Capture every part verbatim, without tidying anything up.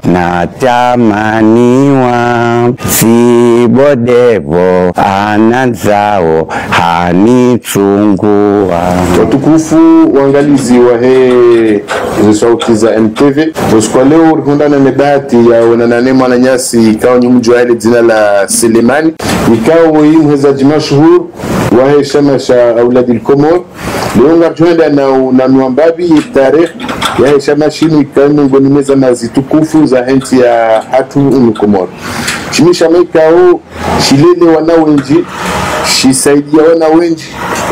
Natamaniwa, si bo de pvo anandzao hanitsungua. Watukufu wangalizi wahe zisauti za M T V, usiku wa leo rihundrana ne bahati ya wonana ne mwananyasi ikao nyi mdjuao le dzina la Selemani, ikao yi muhezadji mashuhuri wahe shama sha Auladil Komor. Leo ngaridjo hwenda na, na nuambapvi ye tarehi yahe shama shinu ikao miongoni mwa ze zama zitukufu zahe ntsi yahatru unu Komoro. Shinu shama ikao shilele wana wendji, shisaidia wana wendji,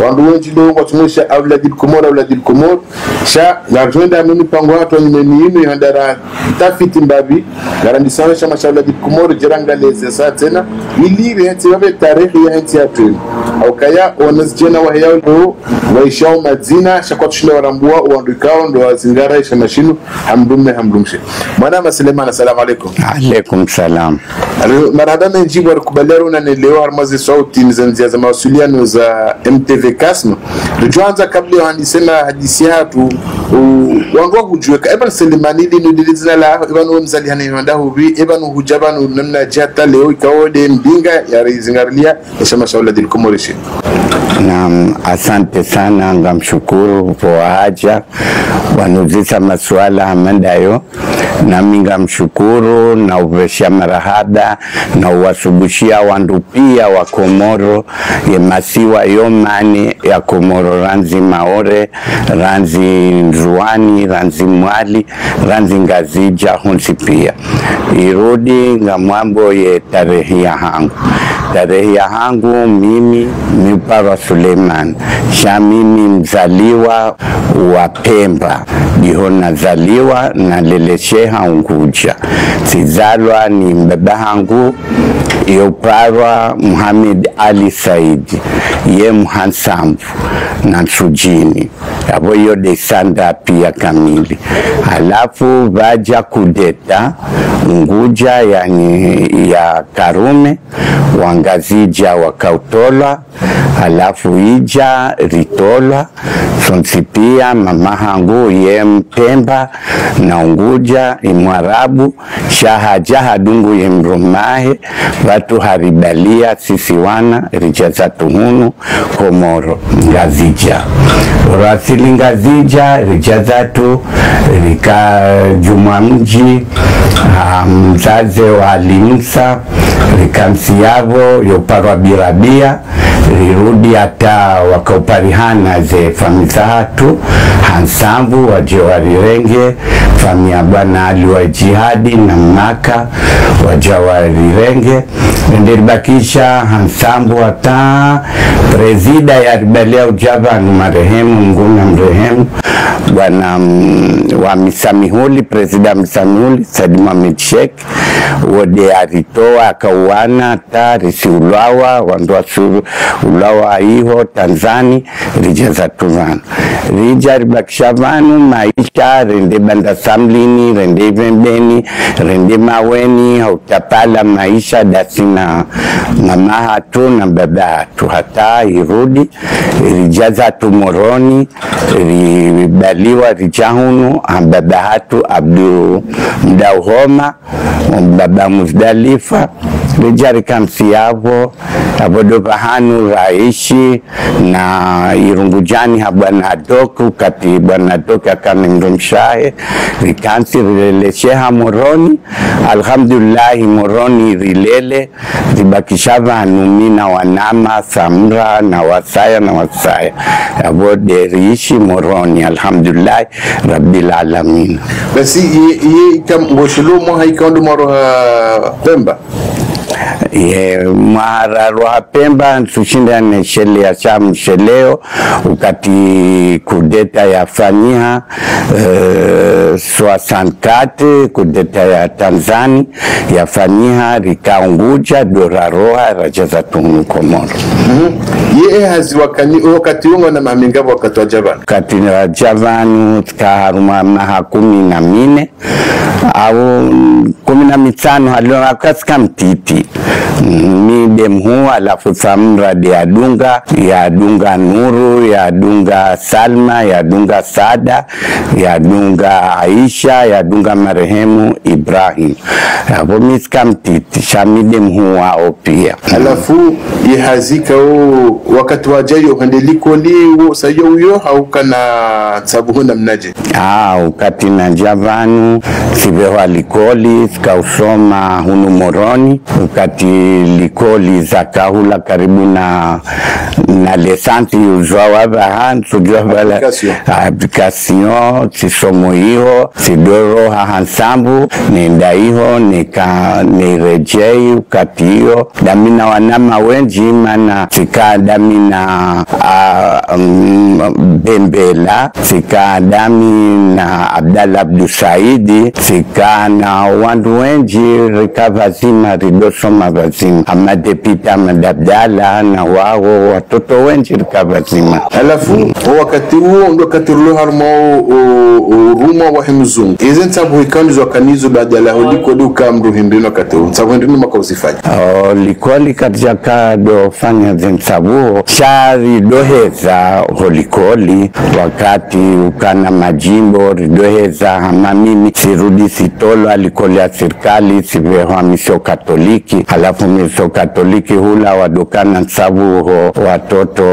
wandru wendji leo ngwatsumwesha Auladil Komor, Auladil Komor. Sha ngaridjo hwenda mimi pango hatru nyumeni yinu yihanda ra tafiti mbapvi, ngarandisa wahe shama sha Auladil Komor, djera ngaleze sa tsena, ili rihentsi pvapve tarehi yahe ntsi yahatru. Haukaya wanazi djana wahe yao leo, waishao madzina, sha kwatsushinda warambua, wandru ikao ndo wazingara ye shama shinu, ha mdrume, ha mdrumshe. Mwanama Selemani, assalamu alaikum. Alaikum salam. Alo, marahaba mendji pvwa rikubalia rionane leo harumwa ze sauti ni za ndzia za mawasiliano za M T V Kasma. Ridjo handza kabla ya handisa ye hadisi yahatru, u-, wandru wahudjuwe ka, eba Selemani linu lili dzina laho, eba nu mzalihana yihanda hupvi, eba nu hudja pvanu namnadje hata leo ikao de mbinga yarizingarilia ye shama sha Auladil Komor shinu. Naam, asante sana, ngamshukuru pvo wahadja, wanuzisa masuala hama ndayo. Nami ngamshukuru na upvesha marahaba na uwasubushia wandru pia wa Komoro, ye masiwa yo mane ya Komoro, randzi Maore, randzi Ndzuani, randzi Mwali, randzi Ngazidja, hontsi pia. Irudi ngamwambo ye tarehi yahangu. Tarehi yahangu mimi, mi uparwa Suleiman. Sha mimi mzaliwa wa Pemba, ndiho nazaliwa, nalelesheha Ungudja. Tsizalwa ni mbaba hangu, yo uparwa Muhamed Ali Saidi, ye Mhansambu, na Ntsudjini. Yapvo iyo de sanda pia kamili. Halafu pvadja kudeta Ungudja, yani ya Karume, Wangazidja wakautolwa, halafu idja ritolwa, sontsi pia mama hangu ye Mpemba na Ungudja, i Mwarabu, sha hadja hadungu ye mdrumahe, pvatsu haribalia sisi wana, ridja zatru hunu Komoro, Ngazidja. Rasili Ngazidja, ridja zatru, rika djumwa mdji, ah, mdzadze wa Alimsa, rika ntsi yapvo, yo uparwa Birabia, rirudi hata wakauparihana ze fami zahatru, Hansambu, wadje warirenge, fami ya bwana Ali wa Djihadi na Maka, wadja warirenge, rende ribakisha Hansambu hata prezida yaribalia udja pvanu marehemu, Mngu na mrehemu, bwana, mm, wa Misamihuli, prezida Misamihuli, Said Mohamed Cheikh, wo de aritowa, akauwana, hata risi ulawa, wandru wasi ulawa iho Tanzani, ridja zatru pvanu. Ridja ribakisha pvanu, maisha, rende Bandasamlini, rende Ivembeni, rende Maweni, ha utapala maisha dasi na mama hatru na baba hatru. Hata irudi, ridja zatru Moroni, ribaliwa ridja hunu, ha baba hatru Abdu Mdauhoma, baba Muzdalifa, ridja rika ntsi yapvo, yapvo ndo pvahanu raishi na Irungudjani ha bwana Doku, wakati bwana Doku akana mdrumshe wahe, rika ntsi rilelesheha Moroni, alhamdulillahi Moroni rilele, ribakisha pvanu mi na wanama, Samra, na wasaya, na wasaya. Yapvo de riishi Moroni, alhamdulillahi, Rabbil Alamin. Basi, ye, ye, ika, ngoshilo mwaha ikao ndo mwaroha Pemba? Ye, mwaha raroha Pemba, ntsushinda neshelea sha msheleo, wakati kudeta yafanyiha, eh, soixante-quatre, kudeta ya Tanzani, yafanyiha, rika Ungudja, ndo raroha, radja zatru hunu Komoro. Mhm. Ye, e hazi wakani, wakati wo ngwena maha minga wakati wadja pvanu? Wakati radja pvanu, tsika harumwa maha kumi na mine, Au kumi na mitsano, hali wakati tsika mtiti. Mm, mi nde mhuu, halafu Samra nde yadunga, yadunga Nuru, yadunga Salma, yadunga Sada, yadunga Aisha, yadunga marehemu Ibrahim. Yapvo mi tsika mtiti, sha mi nde mhuu wawo pia. Halafu, ye hazi ikao wakati wadja yo hwende likoli, wo saya uyo, hau kana ntsabuho namnadje? Ah, wakati nadja pvanu, tsipvehwa likoli, tsika usoma hunu Moroni, wakati likoli zaka hula karibu na, na le centre yuzwa wapvaha, ntsudjuwa pvala. Application. Application, tsisomo iho, tsidoroha ha Ntsambu, nenda iho, nika, niredjei, wakati iyo, ndami na wananya wendji, mana tsika ndami na, ah, mm, Bembela, tsika ndami na Abdallah Abdou Saidi, tsika na wandru wendji rika pvadzima, ridosoma pvadzima. Hama député Ahmed Abdallah, na wawo, watoto wendji rika pvadzima. Halafu, o wakati uwo, ndo wakati rilo harumwa o, o, o urumwa wahe mzungu. Eze ntsabuho ikao ndizo wakanizo baada la ho likoli uka mdru hindri no wakati uwo. Ntsabuho hindri no mwaka uzifanya. O, likoli karidjaka dofanya ze ntsabuho, sha ridoheza ho likoli, wakati ukana madjimbo, ridoheza hama mimi, tsirudi tsitolwa likoli ya sirikali, tsipvehwa Mission Catholique, halafu Mission Catholique hula wadokana ntsabuho, watoto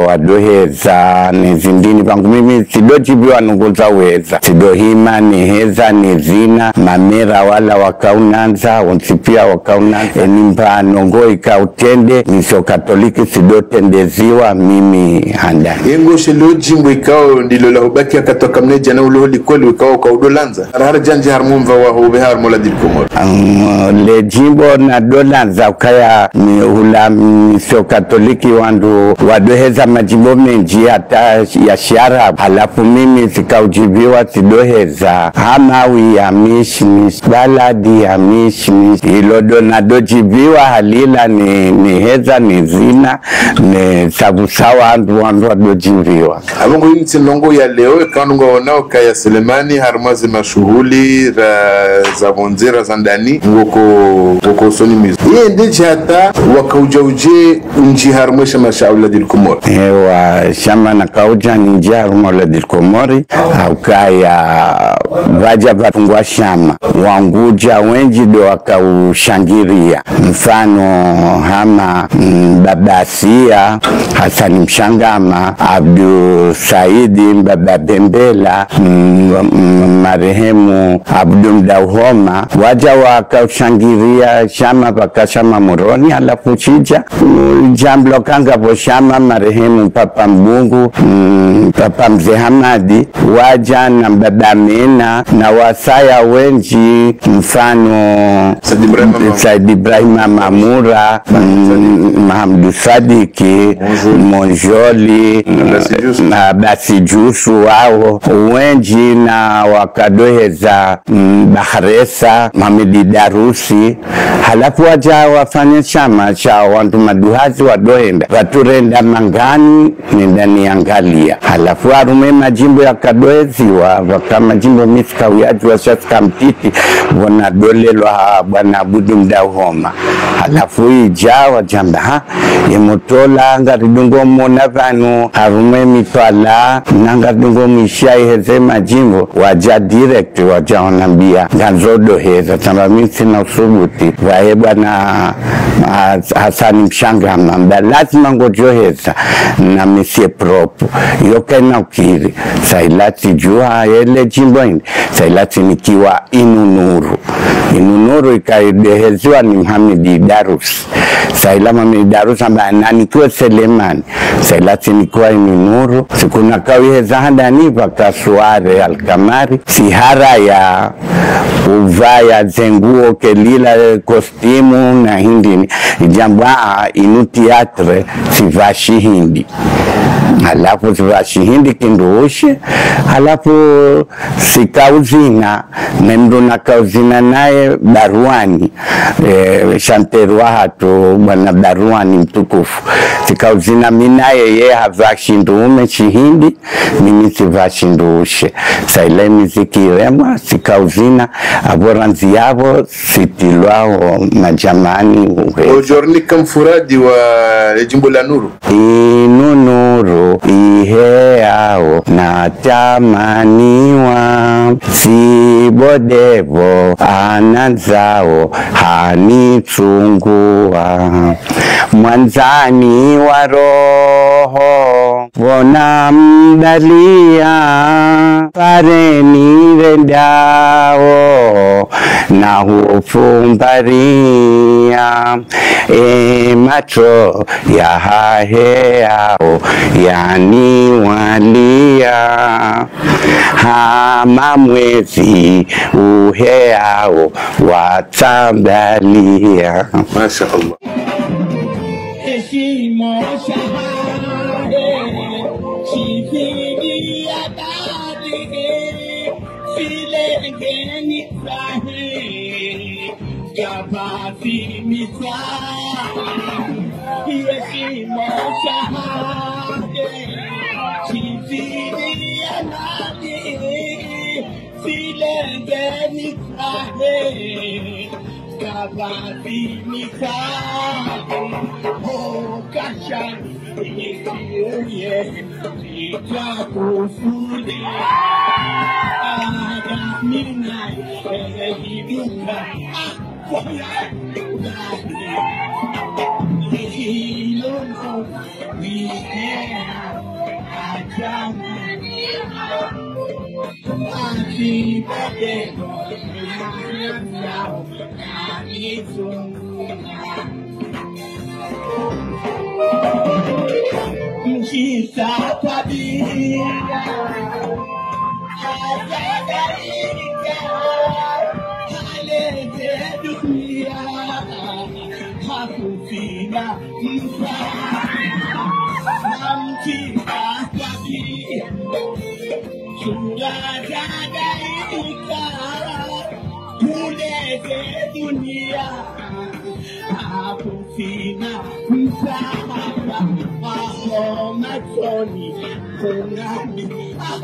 wadoheza, ne zindrini pvangu mimi, tsidodjibiwa nongo za weza. Tsidohima, niheza, nizina, mamera wala wakaunandza, wontsi pia wakaunandza. Enimba nongo ika utrende, Mission Catholique tsidotendeziwa, mimi handani. Yengo she lo djimbo ikao ndilo la hubaki wakati waka mnedja na ulo ho likoli ikao ukaudolandza. Harahara djandji harumwa omva waho upve harumwa Aulad el Komor. Mm, le djimbo nadolandza ukaya ni hula Mission Catholique wandru wadoheza madjimbo mendji hata ya shiarabu. Halafu mimi tsika udjibiwa tsidoheza Hamawi ya mishmish, baladi ya mishmish. Ilo ndo nadodjibiwa halila ni, niheza nizina, ne sabu sa wandru, wandru wadodjibiwa. Apvo ngo yini tsi ndrongo ya leo, ikao ngwaonao ukaya Selemani, harumwa ze mashuhuli, ra, za pvondze, ra za ndani, ngoko, ngoko usoni mwizo. Iye ndedje hata wakaudja udje undji harumwa eshama sha Aulad el Komor. Ewa, shama nakaudja nindji harumwa Aulad el Komor, ha ukaya pvadja pvatungwa shama. Wangudja wendji ndo wakaushangiria. Mfano hama, mm, Baba Asia, Hasani Mshangama, Abdu Saidi, Baba Bembela, mm, mm, marehemu Abdu Mdauhoma, wadja wakaushangiria shama pvaka shama Moroni, halafu shidja, mm, djambo kanga pvo shama marehemu Papa Mbungu, mm, Papa Mze Hamadi, wadja na Baba Amina, na wasaya wendji, mfano Said Ibrahima Mamura, mm, Mahamudu Sadiki, Monjoli, na Basi Djusu wawo, wendji na wakadoheza, mm, Bahresa, Mohamed Darusi, halafu wadja wafanya shama sha wandru maduhazi wadohenda, pvatsu renda mangani, nenda niangalia. Halafu harumwa madjimbo yakadoheziwa, pvaka madjimbo mi tsika uyadjuwa sha tsika mtiti, pvo nadolelwa ha bwana Abudu Mdauhoma. Halafu idja wadjamba, ha, ye Motola ngaridungo mona pvanu, harumwa mitwalaa, na ngaridungo mwisha iheze madjimbo, wadja direct, wadja wanambia, ngandzo doheza, tsamba mi tsina usubuti, pvahe bwana, ah, Hasani Mshangama, mba lazima ngodjoheza, na Monsieur Propre. Yo kaina ukiri. Sa ila tsidjuha yele djimbo hindri. Sa ila tsinikiwa Inu Nuru. Inu Nuru ikaidoheziwa ni Mohamed Darusi. Sa ila Mohamed Darusi hamba nanikiwe Selemani. Sa ila tsinikiwa Inu Nuru. Siku nakauyiheza handani pvaka soirée Alkamari. Tsihara ya upvaya zenguo kelila, costume na hindrini. Idjambwa, ah, inu théâtre, tsipva shihindi. Halafu tsipva shihindi kindrushe. Halafu tsikauzina, ne mndru nakauzina naye Baruani, eh, chanteur wahatru, bwana Baruani mtukufu. Tsikauzina mi naye, ye hapva shindrume shihindi, mimi tsipva shindrushe. Sa ila miziki iremwa, tsikauzina, Apvo randzi yapvo, sitilwawo madjamani uhe. Ojo rinika mfuradi wa le jimbo la Nuru. Inu nuru iheyao natamaniwa, sibodepvo anandzao hanitsunguwa. Mwandzani wa roho, pvona mdalia, pare nirendao, na hufumbaria, e matso yahaheyao yaniwalia, hama mwezi uheyao watsambalia. Masha Allah. Heshima shahahe, shifidi ya dadi, filengeni sahi, kapasi misa. Heshima shahahe, shifidi ya dadi, filengeni sahi, kapasi misa. Oh, kasha, isiuye, itakusudi. Adamina, eh, hiduka. Ah, kwa ya, Hakufina msa, namti ahadi, sura zadaika, kuleze dunia, hakufina msa, aho matsoni, kunami, ah,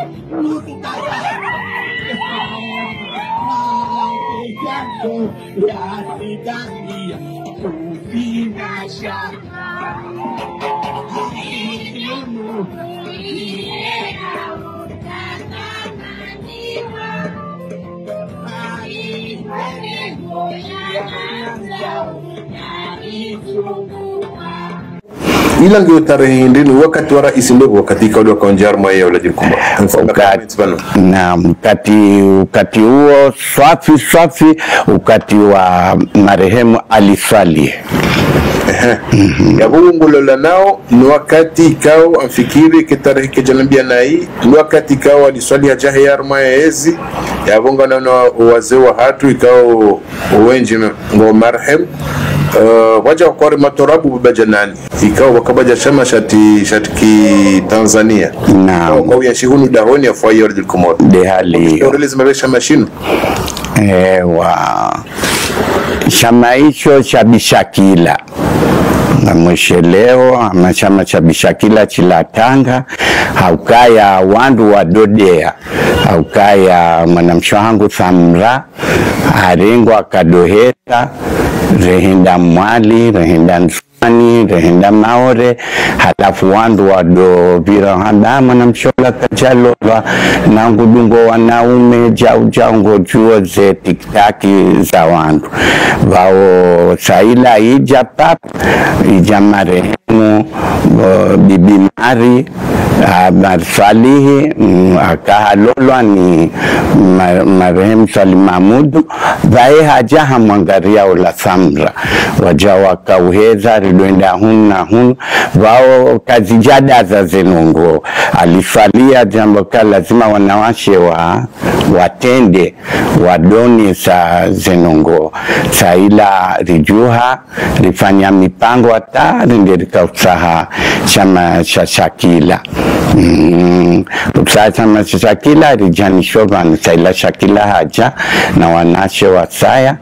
Ila ngiyo tarehi ndrini, wakati wa raisi ndepvo, wakati ikao wakaonja harumwa ye Auladil Komor. Wakati, naam, wakati, wakati uwo swafi, swafi, wakati wa marehemu Ali Swalihi. Ehe. Mhm. Yapvo ngulola nao, ni wakati ikao, amfikiri, ke tarehi kejanambia nayi, ni wakati ikao Ali Swalihi haja heya harumwa ye ezi, yapvo ngana na wazee wahatru ikao wendji ngo marehemu, eh, wadja wakore matorabu bajanani. Ikao wakabadja shama shati, shati ki Tanzania. Naam. Ikao kwa uyanshi hunu dahoni ya fwayi Auladil Komor. De hali. Orelezi mabe shama shinu. Ewa. Shama isho sha Bishakila. Na mwishe leo, ama shama sha Bishakila shila tanga, haukaya wandru wadodea, haukaya mwanamshe hangu Samra, arengwa kadohera, rehenda Mwali, rehenda Ndzuani, rehenda Maore, halafu wandru wadopvira hamba, "Ah, mwanamshe ola kajalolwa, na ngudungo wanaume, jau, jau, ngojuo ze TikTok za wandru." Pvao saa ila ija pap, ija marehemu, o, Bibi Mari, ah, Mari Swalihi, mm, akahalolwa ni ma-, marehemu Swalihi Mahmudu, pvaye haja hamwangaria ola Samra. Waja wakauheza, ridoenda hunu na hunu, pvao kazijadaza ze ndrongoo. Ali Swalihi ajamba ka lazima wanawashe wa, watrende, wadonesa ze ndrongoo. Saa ila rijuha, rifanya mipango hata rende rika utsaha shama sha Shakila. Mm, utsaha shama sha Shakila, ridja nisho pvanu, Saila Shakila hadja, na wanashe wasaya,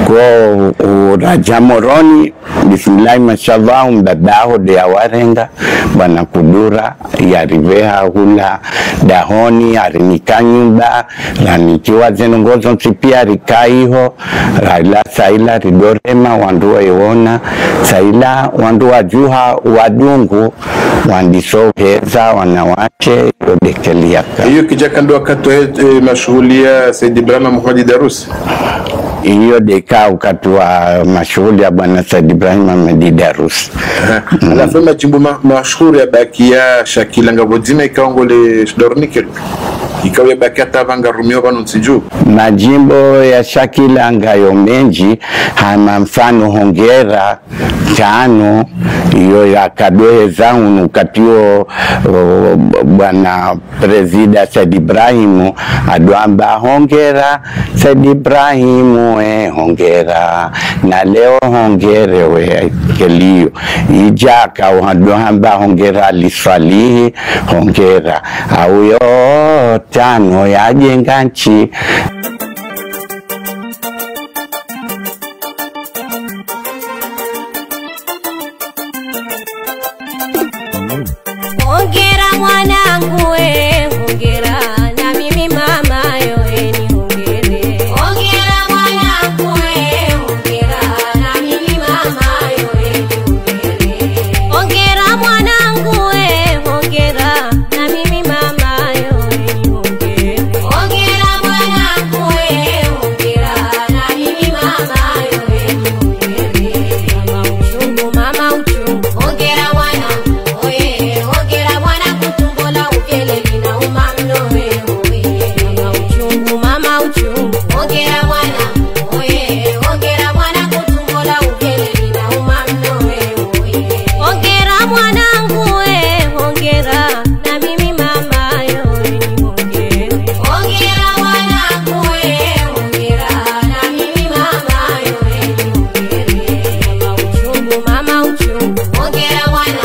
ko, u, radja Moroni, bismillahi, mashallah, mbaba haho nde yawarenga, bwana Kudura, yaripveha hula dahoni, yarinika nyumba, ranikiwa ze ndrongoo zontsi pia rika iho, rala Saila ridorema, wandru waiona, Saila wandru wadjuha wadungu, wandiso heza, wanawashe, yo nde heli yaka. Iyo kidjaka ndo wakati wa, eh, mashuhuli ya Said Ibrahim Mohamed Darus? Iyo nde ka wakati wa mashuhuli ya bwana Said Ibrahim Mohamed Darus. Aha. Mm. Halafu madjimbo ma-, mashuhuri yabakia Shakila ngapvo dzima ikao ngole dornikelo. Ikao yabakia hata pvanu ngarumio pvanu ntsi dju. Madjimbo ya Shakila ngayo mendji, hama mfano Hongera, Tano, iyo yakadoheza hunu wakati wo, o, bwana Prezida Said Ibrahim, adoamba hongera, Said Ibrahim, we hongera, na leo hongere we heli iyo. Idjaka wadohamba hongera Ali Swalihi, hongera. Au yo tano yajenga ntsi. Hongera mwanangu we, hongera, na mimi mama yo, eni hongere. Hongera mwanangu we, hongera, na mimi mama yo, eni hongere. Hongera mwanangu we, hongera, na mimi mama yo, eni hongere. Hongera mwanangu we, hongera, na mimi mama yo, eni hongere. Mama uchungu, mama uchungu. Hongera mwana, oye, hongera mwana kutumbola ukele lina uma mno we, oye. Mama uchungu, mama uchungu. Hongera mwana, oye, hongera mwana kutumbola ukele lina uma mno we, oye. Hongera mwanangu we, hongera, na mimi mama yo, eni hongere. Hongera mwanangu we, hongera, na mimi mama yo, eni hongere. Mama uchungu, mama uchungu. Hongera mwana,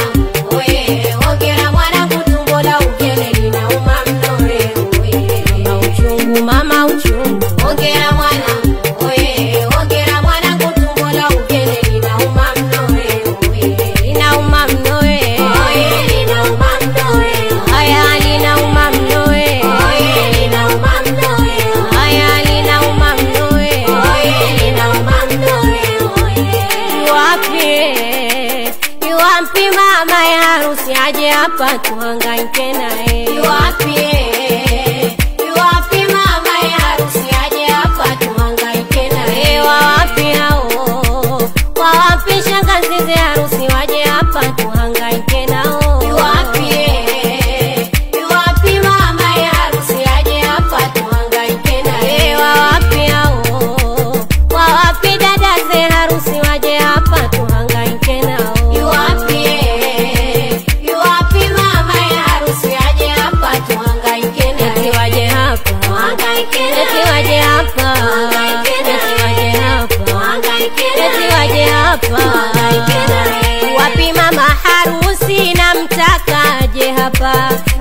oye, hongera mwana kutumbola ukele lina uma mno we, oye. Mama uchungu, mama uchungu. Hongera mwana, oye, hongera mwana kutumbola ukele lina uma mno we, oye. Lina uma mno we. Oye, lina uma mno we. Haya, lina uma mno we. Oye, lina uma mno we. Haya, lina uma mno we. Oye, lina uma mno we, oye. Iwapi? Iwapi mama ya harusi aje hapa tuhangaike naye? Iwapi, iwapi mama ya harusi aje hapa tuhangaike naye? Wawapi hao? Wawapi shangazi ze harusi waje hapa tuhangaike nao? Iwapi, iwapi mama ya harusi aje hapa tuhangaike naye? Wawapi hao? Wawapi dada ze harusi waje hapa tuhangaike nao? Iwapi, iwapi mama ya harusi aje hapa tuhangaike naye? Eti waje hapa. Tuhangaike naye. Eti waje hapa. Tuhangaike naye. Eti waje hapa. Tuhangaike naye. Eti waje hapa. Tuhangaike naye. Wapi mama harusi namtaka aje hapa?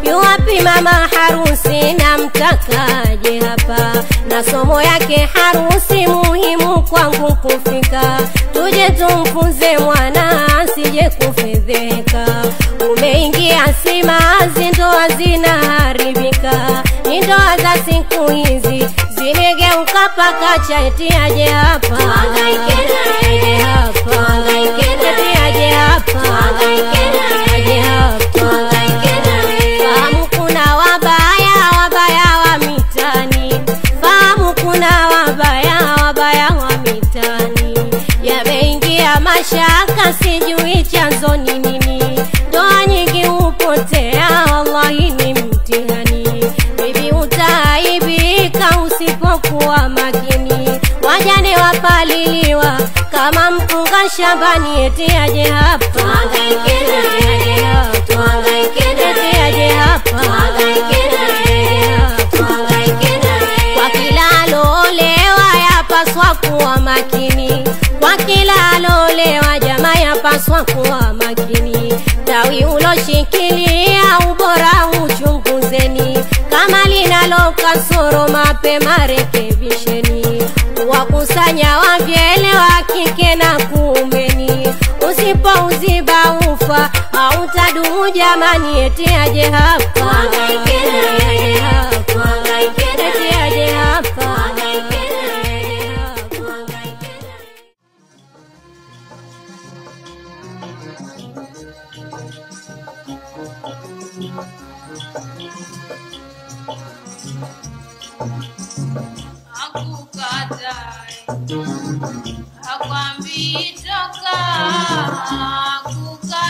Yuwapi mama harusi namtaka aje hapa? Na somo yake harusi muhimu kwangu kufika. Tuje tumfunze mwana asije kufedheheka. Umeingia simanzi, ndoa zinaharibika. Ni ndoa za siku hizi zimegeuka paka cha eti aje hapa. Tuhangaike naye. Aje hapa. Tuhangaike naye. Eti aje hapa. Tuhangaike naye. Aje hapa. Tuhangaike naye. Fahamu kuna wabaya, wabaya wa mitani. Fahamu kuna wabaya, wabaya wa mitani. Yameingia mashaka, sijui chanzo ni nini. Ndoa nyingi hupotea, wallahi ni mtihani. Bibi utaaibika usipokuwa makini. Wajane wapaliliwa kama mpunga shambani, eti aje hapa. Tuhangaike naye. Eti aje hapa. Tuhangaike naye. Eti aje hapa. Tuhangaike naye. Tuhangaike naye. Kwa kila alolewa yapaswa kuwa makini. Kwa kila alolewa jamaa yapaswa kuwa makini. Uyu ulo shikilia ubora uchunguzeni, kama linalo kasoro mapema rekebisheni. Wakusanya wavyele wa kike na kuumeni, usipo uziba ufa, hautadu jamani, eti aje hapa. Wangaike naye aje hapa, wangaike naye aje hapa, wangaike naye aje hapa, wangaike naye. Hakukatae, hakwambi toka,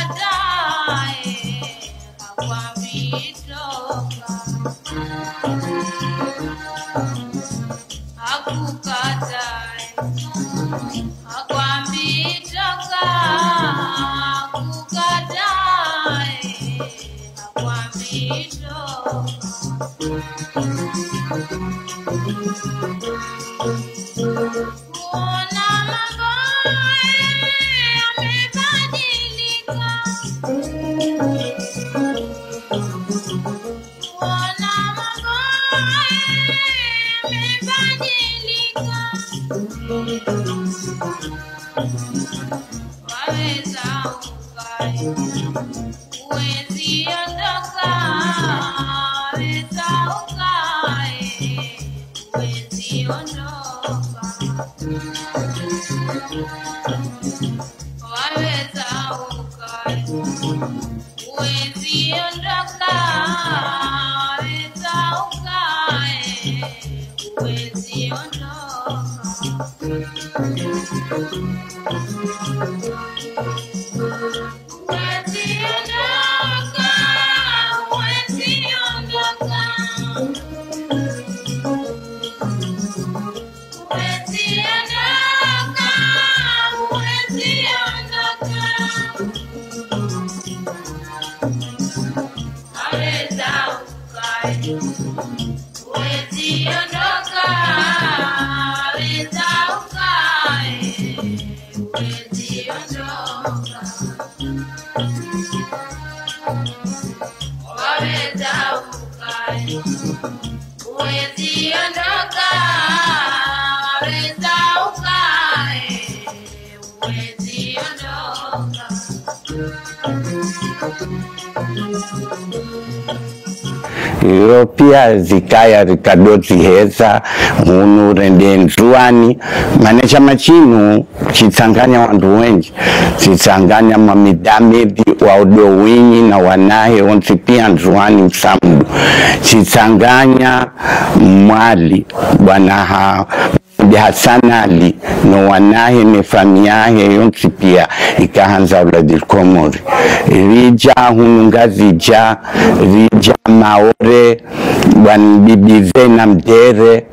hakukatae, hakwambi toka. Hakukatae, hakwambi toka, hakukatae, hakwambi toka. Kuona mambo yamebadilika. Kuona mambo yamebadilika. Waweza ukae, huwezi ondoka, waweza ukae, huwezi ondoka. Waweza ukae, huwezi ondoka, waweza ukae, huwezi ondoka. Huwezi ondoka, huwezi ondoka. Huwezi ondoka, huwezi ondoka. Waweza ukae, huwezi ondoka, waweza ukae, huwezi ondoka. Waweza ukae, huwezi ondoka, waweza ukae, huwezi ondoka. Iyo pia zikaya rikado ziheza, hunu rende Ndzuani, mana shama shinu shitsanganya wandru wendji, shitsanganya Mwami Damidi wa Udo Winyi na wanahe wontsi pia Ndzuani Msamdu, shitsanganya Mwali, bwana ha-, Hassan Ali, no wanahe ne famiyi yahe yontsi pia, ikahandza Auladil Komori. Ridja hunu Ngazidja, ridja Maore, bwana bibi Zena Mdere,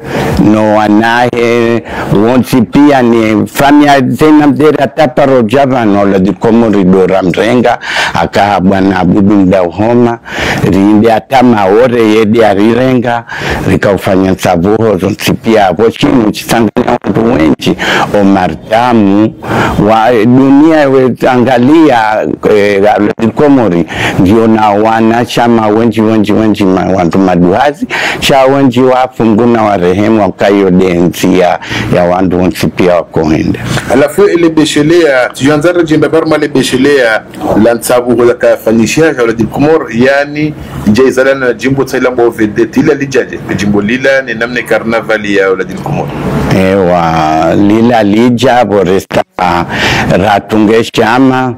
no wanahe wontsi pia ne famiyi ya Zena Mdere, hata paro dja pvanu Auladil Komori ndo ramrenga, haka ha bwana Abudu Mdauhoma, rinde hata Maore yende yarirenga, rikaufanya ntsavuho zontsi pia. Apvo shinu shitsanganya wandru wendji, Omar Damu, wa dunia we angalia, eh, Auladil Komori, ngiyo na wanashama wendji, wendji, wendji, ma-, wandru maduhazi, sha wendji wafu, Mngu na warehemu, wakayo ndendzi ya, ya wandru wontsi pia wakohenda. Halafu ele beshelea, tsidjwandza radjemba barma le beshelea, la ntsavuho la kafanyishiha sha Auladil Komori, yaani, idja izalana na djimbo tsaila mbo vedeti, ila lidja dje, djimbo lila ne namna carnaval ya Auladil Komori. Ewa, lila lidja pvo resta, ah, ratunge shama,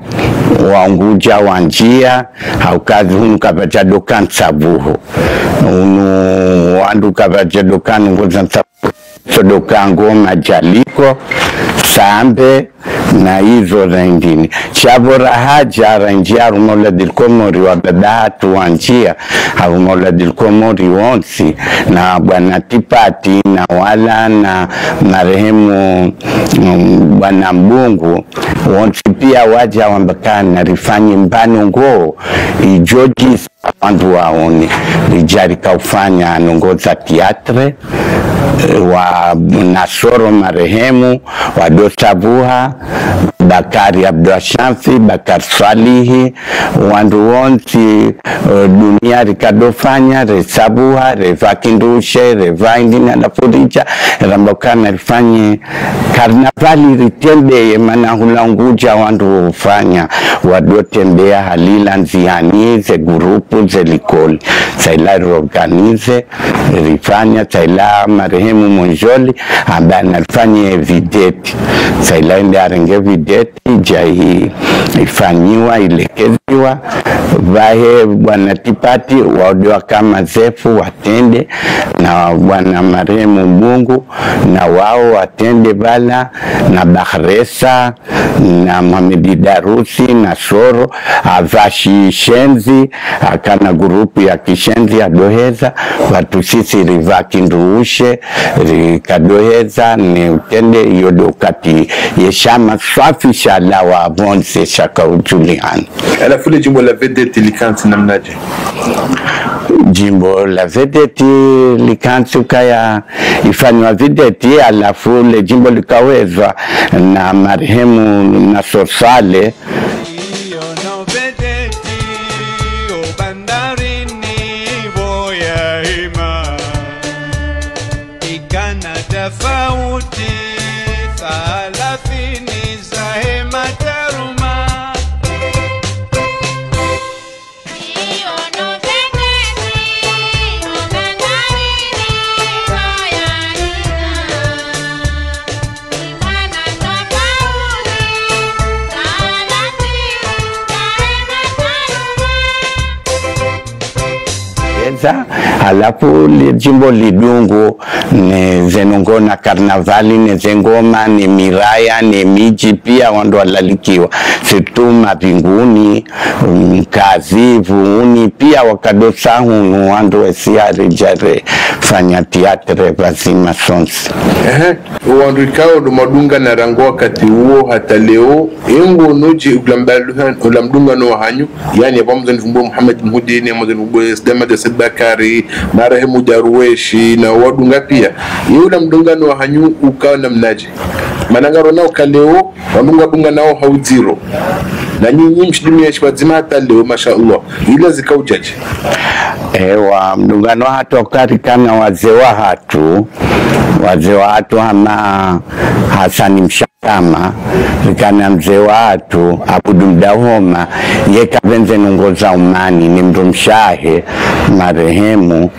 wa Ungudja wandjia, haukazi hunu kapvadja doka ntsavuho. Hunu wandru kapvadja doka nungo za ntsavuho. Sodoka ngoma djaliko, sambe, na izo zengine. Sha pvo rahadja, randjia harumwa Auladil Komori, wa baba hatru wandjia harumwa Auladil Komori wontsi, na bwana Tipati, na wala, na marehemu, mm, bwana Mbungu, wontsi pia wadja wamba kana rifanye mbano ngo, idjo djisa wandru waone. Ridja rikaufanya ndrongoo za théâtre, eh, wa Nasoro marehemu, wa Dosabuha, Bakari Abdou Shamsi, Bakari Swalihi, wandru wontsi, eh, dunia rikadofanya, resabuha, reva kindrushe, reva indini alafurija, ramba ukana rifanye karnavali ritembeye, mana hula Ungudja wandru ufanya, wadotembea halila ndziani, ze gurupu, ze likoli. Sa ila riorganize, rifanya, sa ila marehemu Mondjoli, amba narifanye vedette. Sa ila ende arenge vedette, idja i-, ifanyiwa, ilekeziwa, pvahe bwana Tipati, wao de waka mazefu, watrende, na bwana marehemu Bungu, na wao watrende pvala, na Bahresa, na Mohamed Darusi, na Soro, apvashi shenzi, akana gurupu ya kishenzi adoheza, pvatsu sisi riva kindrushe, rikadoheza, ne utrende, iyo de ukati ye shama swafi shalawa pvontsi shaka udjulihana. Halafu le djimbo la vedette likantsi namnadje? Djimbo la vedette likantsi ukaya ifanywa vedette, halafu le djimbo likawezwa na marehemu Nasor Saleh. Iyo no vedette, o bandarini pvo yahima. Ikana tafauti thalathini zahe mataruma. Eza, halafu le djimbo lidungu, ne ze ndrongoo na karnavali, ne ze ngoma, ne miraya, ne midji pia wandru walalikiwa. Surtout Mavinguni, mm, Kazi, Vuni, pia wakadosa hunu wandru wesi aridja refanya théâtre pvadzima sontsi. Ehe, o wandru ikao ndo mwadungana rangu wakati uwo hata leo, e ngono dje ula mba-, ula mdungano wahanyu, yaani, apvo mzani vumbo Mohamed Mhudini, mzani vumbo Said Ahmed Said Bakari, marehemu Daruweshi, na wadunga pia. Ye ula mdungano wahanyu ukao namnadje? Mana ngarona uka leo, wandru ngwadunganao ha udziro. Na nyinyi mshidumia shi pvadzima hata leo, masha Allah. Ila zika udjadje? Ewa, mdungano hatru uka rikana wazee wahatru, wazee wahatru hama Hasani Msha- kama, rikana mzee wahatru, Abudu Mdahoma, ye kapvendze ndrongoo za umani, ni mdrumshe wahe, marehemu,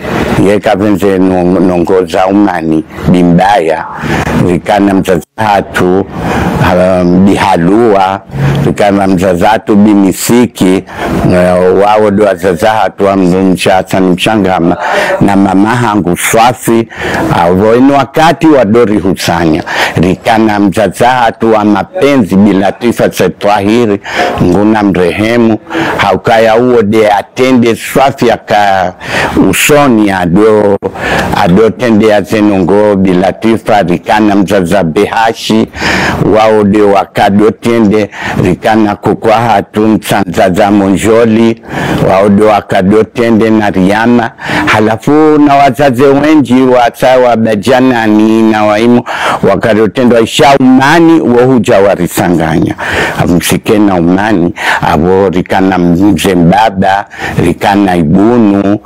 ye kapvendze ndro-, ndrongoo za umani, Bimbaya, rikana mdzadze hatru, ha, Bihalua, rikana mdzadze hatru Bimisiki, eh, wao de wadzadze hatru wa mdrumshe Hasani Mshangama, na mama hangu Swafi, apvo inu wakati wadorihusanya. Rikana mdzadze hatru wa mapenzi Bilatwifa Said Twahiri, Mngu namrehemu, ha ukaya uwo de atrende Swafi aka usoni ado, adotrende ya ze ndrongoo Bilatwifa, rikana mdzadze Behashi, wao de wakadotrende, rikana kuku wahatru mtsandza za Mondjoli, wao de wakadotrende na Riyama, halafu na wadzadze wendji watsa wa Badjanani na waimu wakadotrende wa isha umani wo hudja warisanganya. Amsike na umani, apvo rikana mze Mbaba, rikana Ibunu,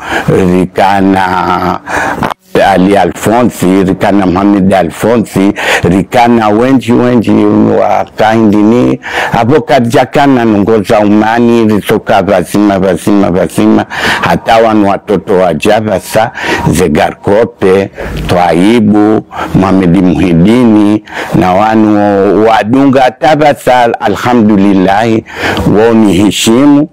rikana Ali Alfonsi, rikana Mohamed Alfonsi, rikana wendji, wendji wa kahindini, apvo karidjakana ndrongoo za umani, ritsoka pvadzima, pvadzima, pvadzima, hata wanu watoto wadja pvasa, ze Garkope, Twaibu, Mohamed Muhidini, na wanu wadunga hata pvasa, alhamdulillahi, wo nihishimu,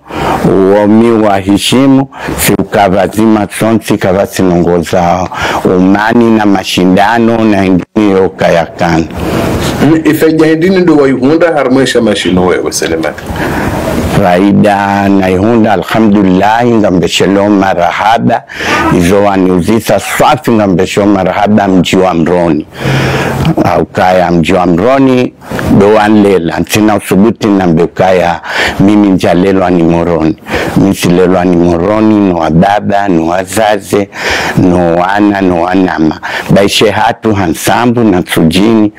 wo mi wahishimu, si uka pvadzima sontsi kapvatsi ndrongoo za umani na mashindano na hindri yo kayakana. Mm, ifaida hindri ndo waihundra harumwa e shama shinu wewe, Selemani? Faida naihundra, alhamdulillahi, ngambesheleo marahaba, izo waniuzisa Swafi ngambesheleo marahaba mdji wa Moroni. Ha ukaya mdji wa Moroni, ndo wanlela, ntsina usubuti nambe ukaya mimi ndjalelwa ni Moroni. Mi tsilelwa ni Moroni, no wababa, no wazaze, no wana, no wanama. Baishe hatru ha Ntsambu na Ntsudjini,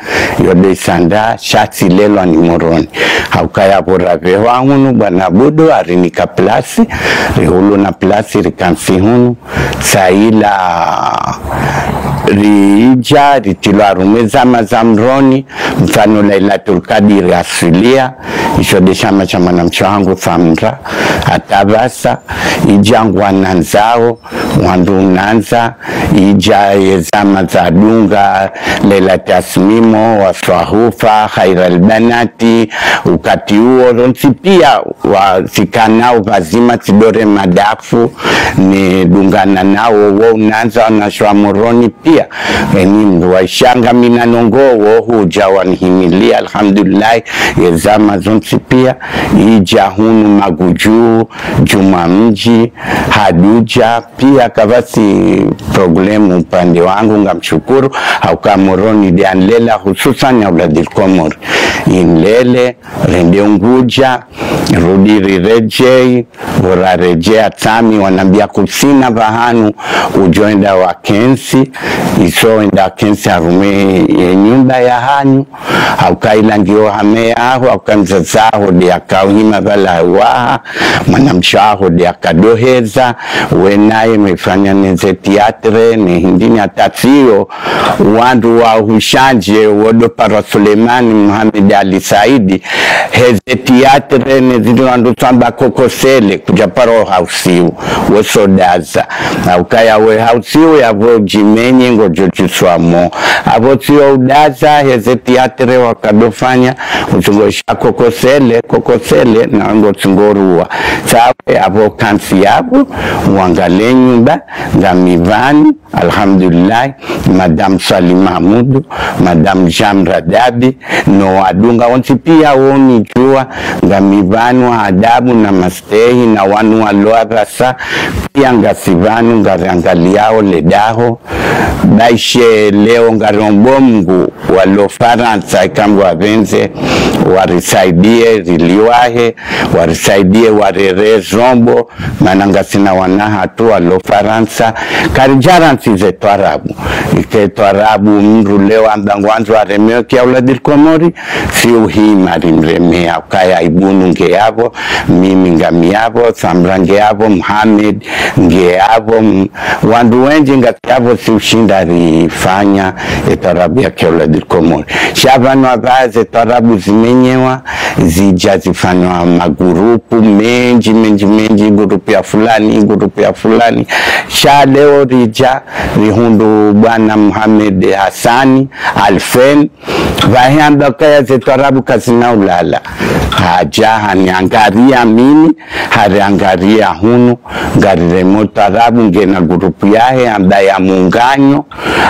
yo de Isanda, sha tsilelwa ni Moroni. Haukaya pvo rapvehwa hunu, bwana Budo, harinika plasi, rihulu na plasi, rikantsi hunu, tsaila ridja, ritrilwa harumwa ze zama za Moroni, mfano Lailatul Kadiri aswilia, isho de shama sha mwanamshe wahangu Samra, hata pvasa, idja ngwanandzao, wandru unandza, idja ye zama zadunga, Lailat Tasmimo, wa Swahufa, Khairal Banati, wakati uwo, wontsi pia, wasikana, pvadzima, tsidore madafu, nidungana nao, wo unandza, wanashe wa Moroni pia, eni mndru waishanga mina nongo, wo hudja wanihimilia, alhamdulillah, ye zama zontsi pia, idja hunu Magudju, Djumwamdji, Hadudja, pia kapvatsi problemu upande wangu, ngamshukuru, hauka Moroni de anilela, hususan ya Auladil Komori. Inilele, rende Ungudja, rudi riredjei, pvo raredjei tsami, wanambia kutsina pvahanu, udjo enda wakentsi, iso enda wakentsi harumwa ye nyumba yahanyu, hauka ila ngiyo hame yaho, hauka mdzadze waho de yakauhima pvala waha, mwanamshe waho de yakadoheza, we naye mwefanya ne ze théâtre, ne hindri ni hata tsiyo, wandru wa hushandje, wo do parwa Suleimani Mohamed Ali Saidi, heze théâtre, ne zindru wandru tsamba kokosele, kudja parwa hausiu, wo sodaza. Haukaya we hausiu yapvo djimenye ngodjo djuswamo. Apvo tsiyo udaza, heze théâtre wakadofanya, utsungo isha kokosele, kokosele, na ngo tsungo ruwa. Tsawe apvo kantsi yapvo, wangalie nyumba, ngami pvanu, alhamdulillah, Madame Swali Mahmudu, Madame Jamra Dabi, no wadunga wontsi pia wonidjua, ngami pvanu adabu na mastehi na wanu walo apvasa, pia ngasi pvanu ngariangaliao le daho, baishe leo ngariombo Mngu walo Farantsa, ika Mngu apvendze, warisaidie riliwahe, warisaidie warere zombo, mana ngasina wana hatru walo Farantsa, karidjarantsi ze twarabu. Ike twarabu mndru leo amba ngwandzo aremewe kia Auladil Komori, tsi uhima rimremea, ukaya Ibunu nge yapvo, mimi ngami yapvo, Samra nge yapvo, Mohamed nge yapvo, m-, wandru wendji ngasi yapvo, tsi ushinda rifanya e twarabu ya kia Auladil Komori. Sha pvanu apvaha ze twarabu zimenyewa, zidja zifanywa magurupu mendji, mendji, mendji, gurupu ya fulani, gurupu ya fulani. Sha leo ridja, rihundru bwana Mohamed Hassani, Alfen, pvahe amba kaya ze twarabu kazina ulala. Hadja haniangaria mimi, hariangaria hunu, ngariremo twarabu ngena gurupu yahe, amba ya Munganyo,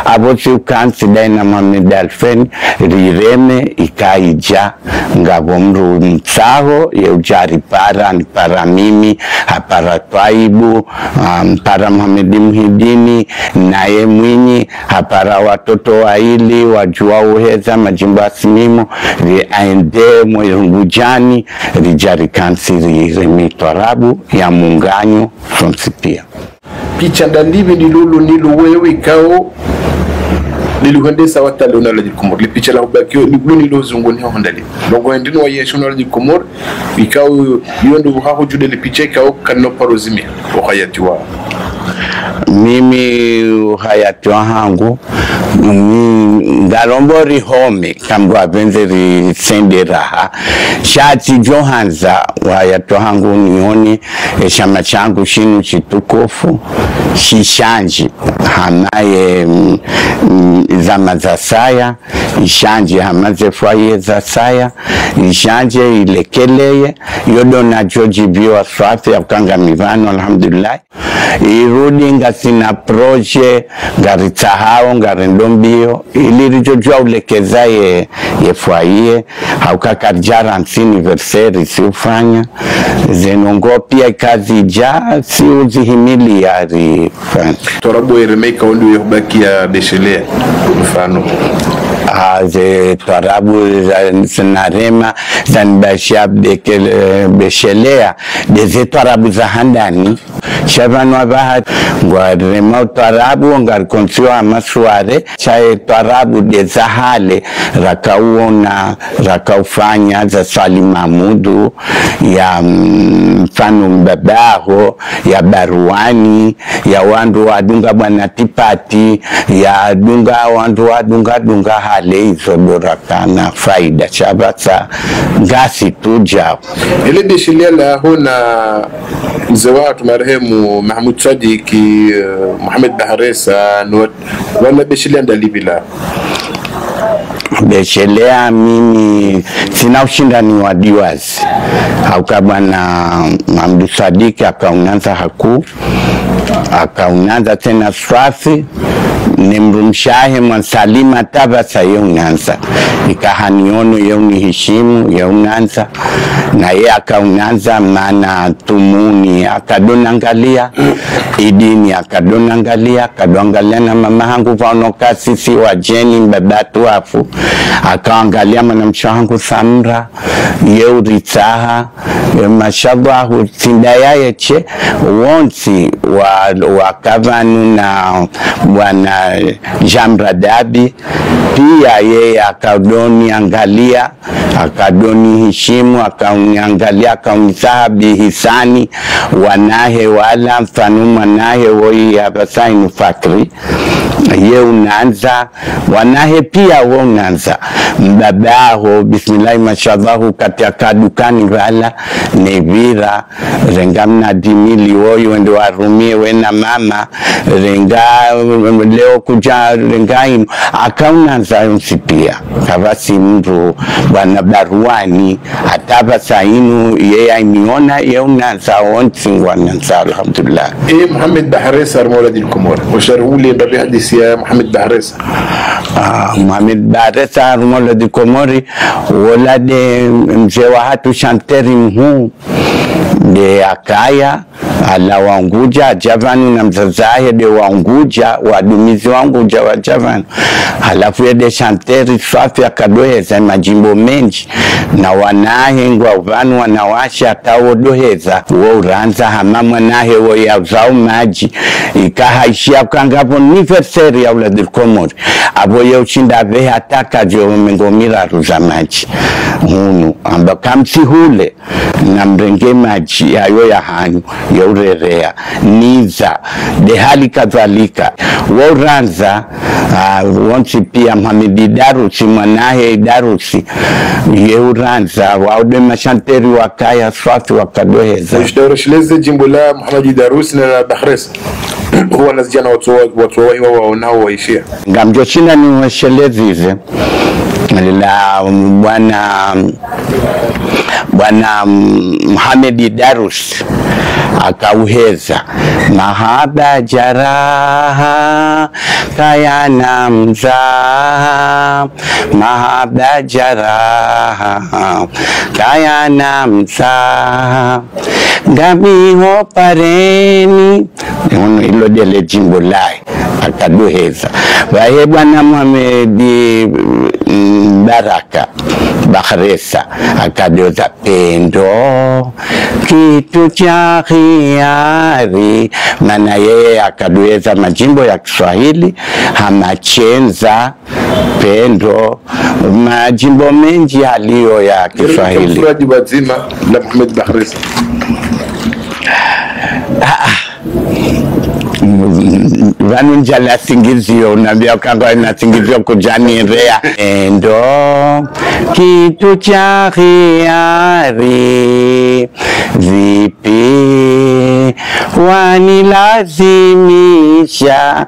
apvo tsi ukantsi dayi na Mohamed Alfen, rireme ikaidja, ngapvo mndru mtsaho, ye udja ripara, nipara mimi, hapara Twaibu, ah, mpara Mohamed Muhidini, naye mwinyi, hapara watoto waili, wadjua uheza, Madjimbo Asimimo, ri aende mwe Rungudjani, ridja rikantsi rireme twarabu ya Munganyo, sontsi pia. Picha ndalipvi lilo lo nilo wewe ikao lilo hwendesa watale una Auladil Komori. Lipicha la hubakio, lo nilo zunguni ho ndalipvi. Longo hindri ni wa yesho una Auladil Komori, ikao yo ndo haho dju de lipicha ikao kalino paro zimia uhayati wa. Mimi uhayati wahangu, mi ngarombo rihome, ika Mngu apvendze risende raha. Sha tsidjo handza, uhayati wahangu nione, e shama shangu shinu shitukufu, shishandji, hama ye, mm, mm, zama za saya, ishandji hama ze foyer za saya, ishandji ilekeleye, yo do na djodjibiwa swafi ya uka ngami pvanu, alhamdulillah. Irudi ngasina projet, ngaritsahao, ngarendo mbio, ili ridjodjua ulekeza ye, ye foyer, hauka karidjarantsi anniversaire tsi ufanya, ze nongo pia kazidja, tsi uzihimilia rifanya. Twarabu ereme ikao ndo yehubakia deshelea, mfano. Ah, ze twarabu za, zanirema, zanibashia beke-, beshelea, nde ze twarabu za handani. Sha pvanu apvaha, ngwarema utwarabu, ngarikontsiwa ha masware, sha ye twarabu nde za hale, rakauona, rakaufanya, za Swali Mahmudu, ya, mm, mfano Mbabaho, ya Baruani, ya wandru wadunga Bwana Tipati, ya dunga wandru wadunga dunga hale izo ndo rakana faida sha pvatsa ngasi tudjao. Ile beshelea laho na mze wahatru marehemu Mahamudu Sadiki, eh, Mohamed Bahresa, no, wana beshelea ndalipvi la? Beshelea mimi, tsina ushindani wa diwazi. Hauka Bwana Mahamudu Sadiki, akaunandza haku, akaunandza tsena swafi, ne mdrumshe wahe Mwansalima apvasa ye unandza. Ika haniono ye unihishimu, ye unandza. Na ye akaunandza, mana tumuni akadonangalia, idini akadonangalia, akadoangalia na mama hangu pvauno kasisi wadjeni mbaba hatru wafu. Akaangalia mwanamshe hangu Samra, ye uritsaha, e, mashallah, utsinda yaye she, wontsi wa, waka pvanu na Bwana Jamra Dabi, pia yeye akadoniangalia, akadonihishimu, akauniangalia, akaunitsaha bihisani, wanahe wala mfano mwanahe woyi apvasa inu Fakri, ye unandza, wanahe pia wo unandza. Mbabaho, bismillahi, mashallah, kati aka dukani pvala, ne pvira, renga mna dix mille woyi wende warumie we na mama, renga leo kudja, renga inu, akaunandza yontsi pia. Kapvatsi mdru, Bwana Baruani, hata apvasa inu, ye ainiona, ye unandza, wontsi ngwanandza, alhamdulillah. E, Mohamed Bahresa, harumwa Auladil Komori. Oshari ule mbapvi hadisi ya Mohamed Bahresa? Ah, Mohamed Bahresa, harumwa Auladil Komori, wola nde mze wahatru shanteri mhuu, nde akaya, halawa Ungudja, hadja pvanu na mdzadze wahe nde wa Ungudja, wadumizi wa Ungudja wadja pvanu. Halafu ye nde shanteri swafi akadoheza madjimbo mendji. Na wanahe ngwao pvanu wanawashe hata wodoheza, wo urandza hama mwanahe wo yauzao madji. Ika haishia uka ngapvo anniversaire ya Auladil Komori. Apvo ye ushinda apvehe hata kadjo mengo miraru za madji. Hunu, amba kamsihule. Namrenge madji yayo ya hanyu, ya urerea, niza, nde hali kadhalika. Wo urandza, ah, wontsi pia Mohamed Darusi, mwanahe Darusi, ye urandza, wao nde mashanteri wakaya swafi wakadoheza. Ushida uresheleze djimbo la Mohamed Darusi na la Bahresa. Huwa na zijana watu wa, watu wa, wa, wa, nao waishia. Ngamdjo shinda niwashelezeze. La bwana, bwana Mohamed Darus akauheza. Mahaba jaraha kayana mzaha, mahaba jaraha kayana mzaha. Ngami ho pareni. Ono ilo ndele djimbo lahe akadoheza. Pvahe bwana Mohamed, mm, Baraka Bahresa akadoheza pendo kitu cha hiari. Mana yeye akadoheza madjimbo ya Kiswahili, hama shendza, pendo, madjimbo mendji yaliyo ya Kiswahili. Mfuradi wadzima la Mohamed Bahresa. Ah, ah. Pvanu ndjala singizio, unambia uka ngwena singizio kudjanirea. Endo, kitu cha hiari, vipi, wanilazimisha.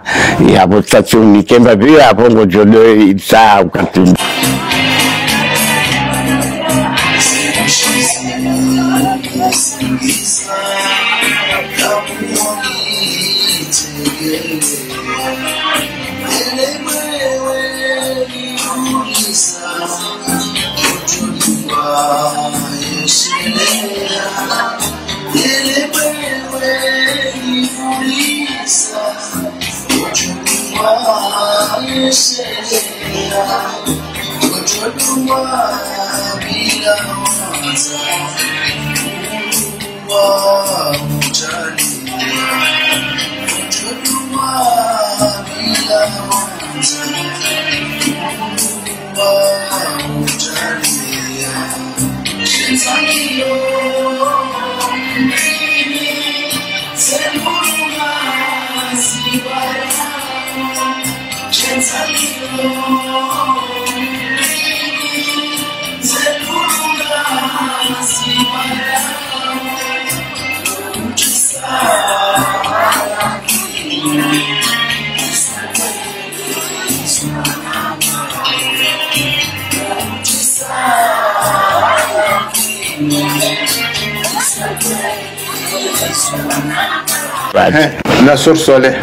Yapvo tsatsu nikemba pvio, yapvo ngodjo doheza ukati. Nasor Swaleh.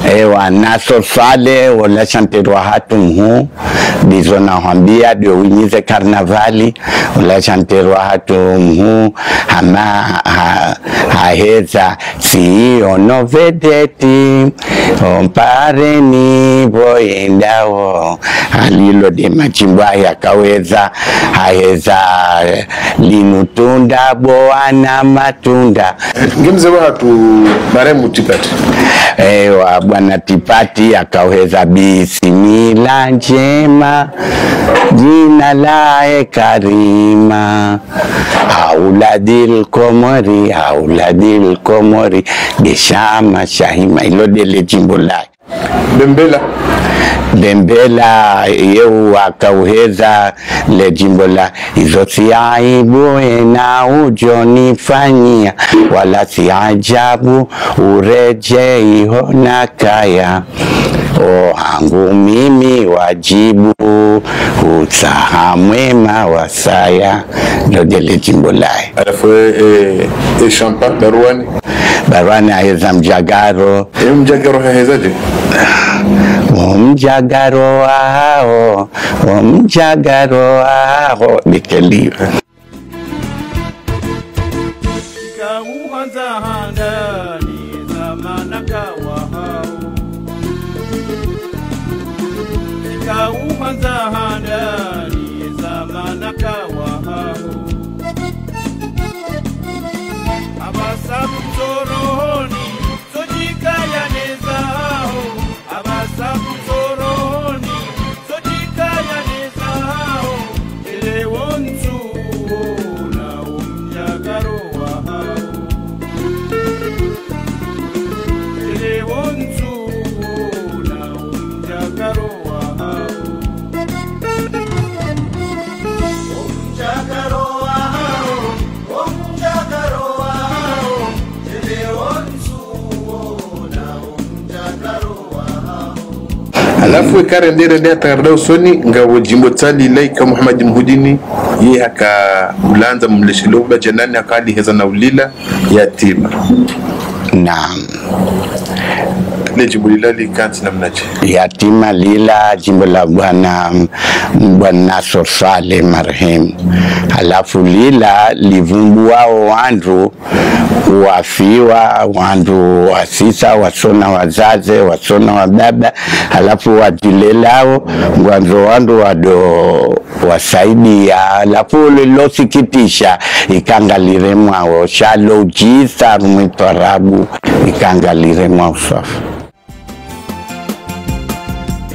Ewa, Nasor Swaleh, wola chanteur wahatru mhuu, ndizo nahwambia, ndo winyize karnavali, wola chanteur wahatru mhuu, hama, ha, haheza, si ono vedeti, ompareni pvo yendao. Halilo nde madjimbo yakaweza, haheza, linu tunda bo wana matunda. Nge mze wahatru marehemu Tipati. Ewa, bwana Tipati yakaweza bismillah ndjema, dzina lahe Karima. Auladil Komori, auladil Komori, nde shama shahima. Ilo ndele djimbo lahe. Bembela. Bembela, yeu wakauheza le djimbo la, izo si aibu ena udjonifanyia, wala si ajabu uredjei ho nakaya. O hangu mimi wadjibu, utsaha mwema wasaya. Ndo ndele djimbo lahe. Halafu, eh, eh, Shampa, Barwani. Barwani haheza mdjagaro. E mdjagaro haheza dje? O mdjagaro wahaho, o mdjagaro wahaho, bikeliwe. Ikauhandza handani zamana kawahaho. Ikauhandza handani zamana kawahaho. Apvasa kutorohoni, sodjikaya nezaho, apvasa kutorohoni, sodjikaya nezaho, ele wontsu wona omdjagaro wahaho. Ele wontsu wona omdjagaro wahaho. Omdjagaro wahaho, omdjagaro wahaho, ele wontsu wona omdjagaro wahaho. Halafu eka rende rende hata ngaridao usoni, ngapvo djimbo tsali laika Muhammad Mhudini, ye haka ulandza mleshelo ba djanani haka aliheza na ulila yatima. Naam. Le djimbo lila likantsi namnadje? Yatima lila, djimbo la bwana, bwana Nasor Swaleh marehemu. Halafu lila livumbuwao wandru wafiwa, wandru wasisa, wasona wazaze, wasona wababa, halafu wadjilelao, ngwandzo wandru wado wasaidia, halafu lilo sikitisha, ika ngaliremwao, sha lo udjisa mwi twarabu, ika ngaliremwao swafi.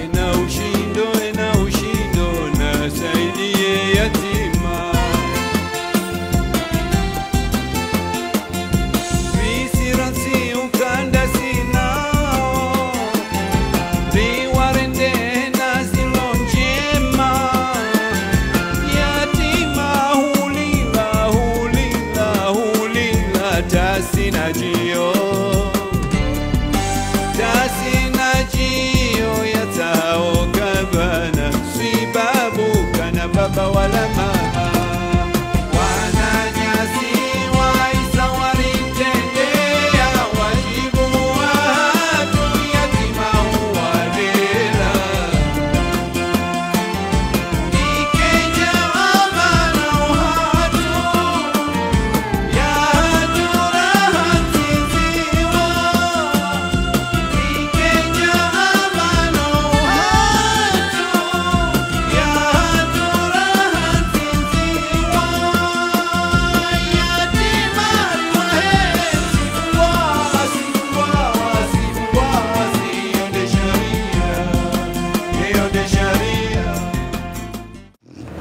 Ena ushindo, ena ushindo, nasaidiye yatima. Visirasi ukanda sinao, viwarende na zilo ndjema. Yatima hulila, hulila, hulila, tasi na djiyo. Tasi na djiyo yatsaho kabana, swibabu kana baba wala mama. Wananyasi waisa waritrendeya, wadjibu wahatru yatima huwarela.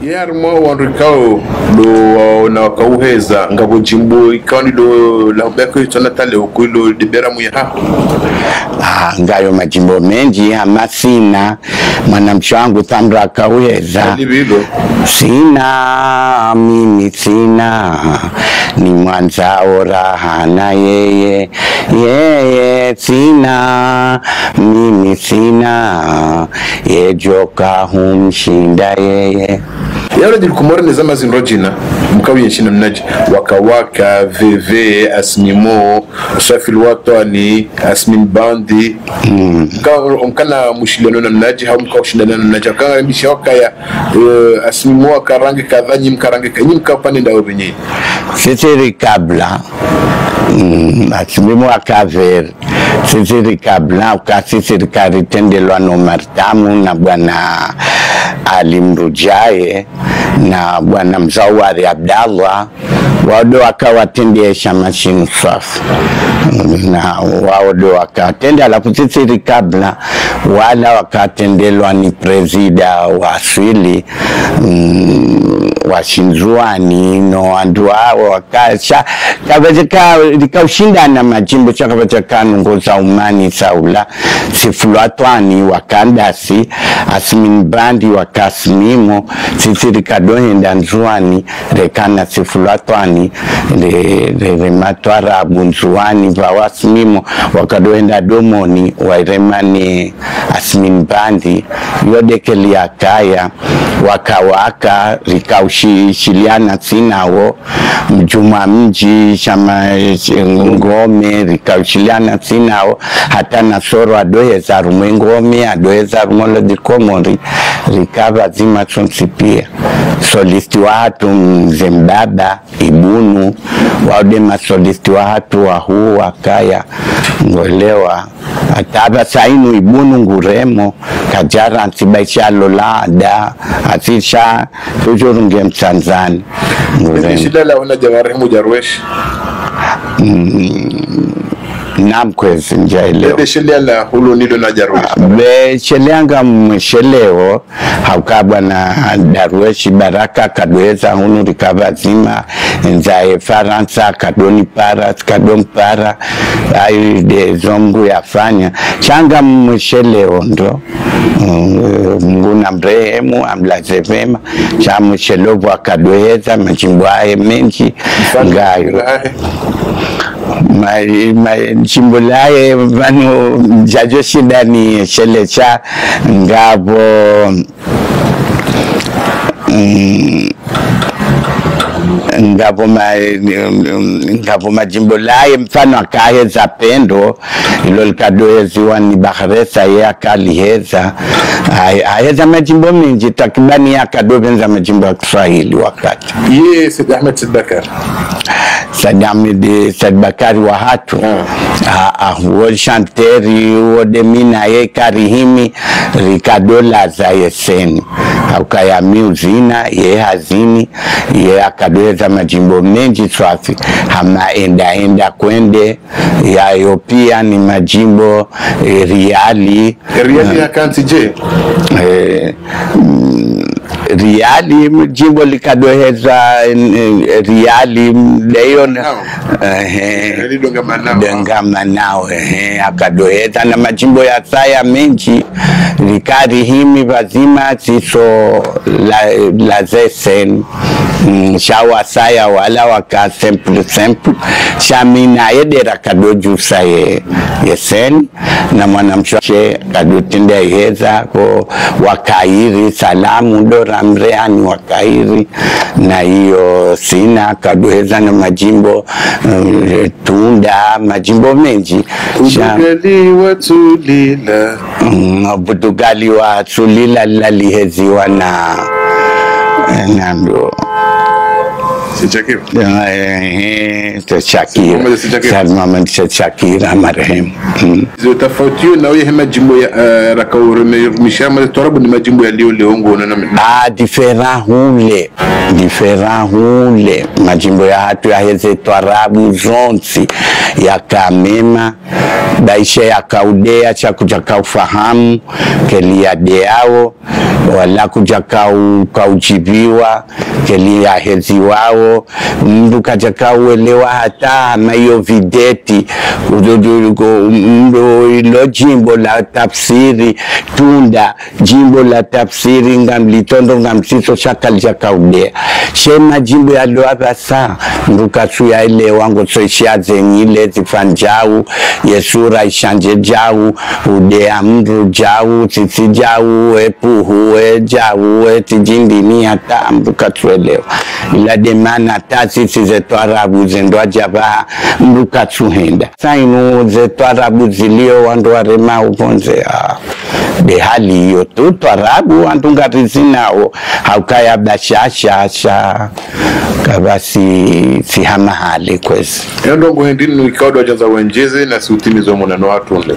Ye harumwa wandru ikao ndo waona wakauheza, ngapvo djimbo ikao ndilo lahubeko itsona tale uku ilo debera muyaha. Ah, ngayo madjimbo mendji hama Sina, mwanamshe wangu Sandra akauheza. Alibilo. Sina, mimi Sina, nimwandzao raha na yeye, yeye Sina, mimi Sina, yedjoka humshinda yeye. Yalo dili Komori ne zama zindro djina, mkao yenshi namnadje, Waka Waka, Veve, Asmimo, Swafi Lwatwani, Asmin Bandi. Mka-, mkana mushiliano namnadje, hau mkao shindana namnadje, mkana mbisha wakaya, eh, Asmimo waka rangi kadha, nyi mka rangi ka-, nyi mka upande ndawo pvenye. Sisi rikabla, mm, Asmimo waka Veve, sisi rikabla, uka sisi rikaritrendelwa no martamu na bwana Ali Mrudjaye, na bwana Mzawari Abdallah, wao ndo waka watrende shama shinu Swafi. Na wao ndo waka watrende, halafu sisi rikabla, wala waka watrendelwa ni prezida wa aswili, mm, wa Shindzuwani, no wandru wao waka sha, kapvadjaka, rikaushindana madjimbo, sha kapvadjaka nungo za umani saula, Swafi Lwatwani waka ndasi, Asmin Bandi waka Asmimo, sisi rikadohenda Ndzuwani, rekana Swafi Lwatwani, re, re, rema twarabu Ndzuwani, pvwa Asmimo, wakadohenda Domoni, wairema ni Asmin Bandi, yo ndeke liyakaya, Waka Waka, rikaushi-, shiliana sinawo, Mdjumwa Mdji, shama, eh, ngome, rikaushiliana sinawo, hata Nasoro adoheza harumwa ngome, adoheza harumwa Lodi Komori, rika pvadzima sontsi pia. Soliste wahatru Mze Mbaba, Ibunu, wao nde masoliste wahatru wahuu wakaya, ngolewa. Hata pvasa inu Ibunu nguremo, kadjarantsi baisha lola ada, asisha, toujours nge Mtsandzani. Nguremo. Shida la huna dja marehemu Darwesh. Naam, kwezi ndjaelewa. Bebe shida la hulu nilo na Darwesh. Be sheleanga mweshelewo, hauka bwana Darweshi Baraka kadoheza hunu rika pvadzima, ndzaye Farantsa, kadonipara, kadompara, ayi nde zo Mngu yafanya. Sha ngamweshelewo ndo, mm, Mngu namrehemu, amlaze pvema, sha mweshelewo pvwa kadoheza, madjimbo yahe mendji, ngayo. Ma, ma, djimbo lahe, pvanu, ndjadjo shinda nishele sha, ngapvo, mm, ngapvo ma, mm, ngapvo madjimbo lahe, mfano akaheza Pendo, ilo likadoheziwa ni Bahresa, ye akaliheza, a, aheza madjimbo mendji, takribani ye akadopvendza madjimbo ya Kiswahili wakati. Ye Said Ahmed Said Bakar. Said Ahmed Said Bakar wahatru. Ah. Ah, ah, wo chanteur, wo nde mi naye karihimi, rikadolaza ye scène. Haukaya mi uzina, ye hazini, ye akadoheza madjimbo mendji swafi. Hama Enda Enda Kwende, yayo pia ni madjimbo, eh, Riali. Riali ya kantsi dje? Eh, mm, Riali, djimbo likadoheza, eh, Riali, mm, ndeyo na, ehe. Riali donga manao. Donga manao, ehe, akadoheza na madjimbo yasaya mendji, rikarihimi pvadzima, siso la, la ze scène. Mm, sha wasaya wala waka simple, simple. Sha mi naye nde rakadodjusa ye, ye scène. Na mwanamshe washe kadotrende iheza ko wakairi, salamu ndo ramrehani wakairi. Na iyo sina kadoheza na madjimbo, mm, tunda, madjimbo mendji. Sha Udugali wa Tsulila. Mm, Budugali wa Tsulila laliheziwa na, eh, nando. Said Shakir. Eh, eh, Said Shakir. Said Mohamed Said Shakir. Said Mohamed Said Shakir, marehemu. Mm. Zo tafauti yo na uye he madjimbo ya, eh, raka urume-, rumisha ma twarabu ni madjimbo ya leo leo ngo na nami. Ah, différent hule. Différent hule. Madjimbo yahatru yaheze twarabu zontsi yaka mema. Baishe yakaudeya sha kudjakaufahamu, keli yadeyawo, wala kudjakau-, kaudjiviwa, keli yaheziwawo, mndru kadjakauelewa hata hama iyo videti, udu-, du-, du-, ko-, mndru ilo djimbo la tafsiri, tunda, djimbo la tafsiri, ngamlitondo, ngamsiso sha kalidjakaudeya. She madjimbo yalo apvasa, mndru katsuyaelewa, ngotsoishiya zenyile, zifanyao, ye sura ishandje djao, udeya mndru djao, tsitsi djao, epuhu, edjao, etsidjindini hata mndru katsuelewa. Ila demana hata tsitsi ze twarabu zendwa djapvaha, mndru katsuhenda. Sa inu ze twarabu zilio wandru warema upvondze, ah, de hali iyo tu, twarabu wandru ngarizinao, haukaya bashasha, sha, kapvatsi, tsi hama hali kwezi. Iyo ndrongo hindri inu ikao ndo wadjandza wendjeze na si utimizo muna no watunde.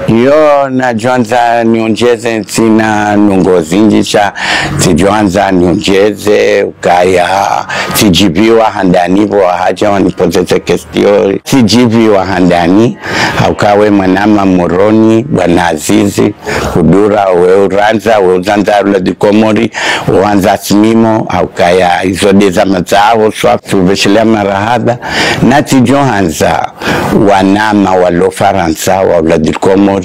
Iyo nadjwandza niondjeze ntsina ndrongo zindji sha, tsidjwandza niondjeze, ukaya, tsidjiviwa handani pvo wahadja wanipozeze question. Tsidjiviwa handani, hauka we mwanama Moroni, bwana Azizi, kudura, we urandza, we uzandza Auladi Komori, uwandza simimo, haukaya izo de zama zaho, swa, tuveshelea marahaba, na tsidjohandza, wanama walo Farantsa, wa Auladi Komori,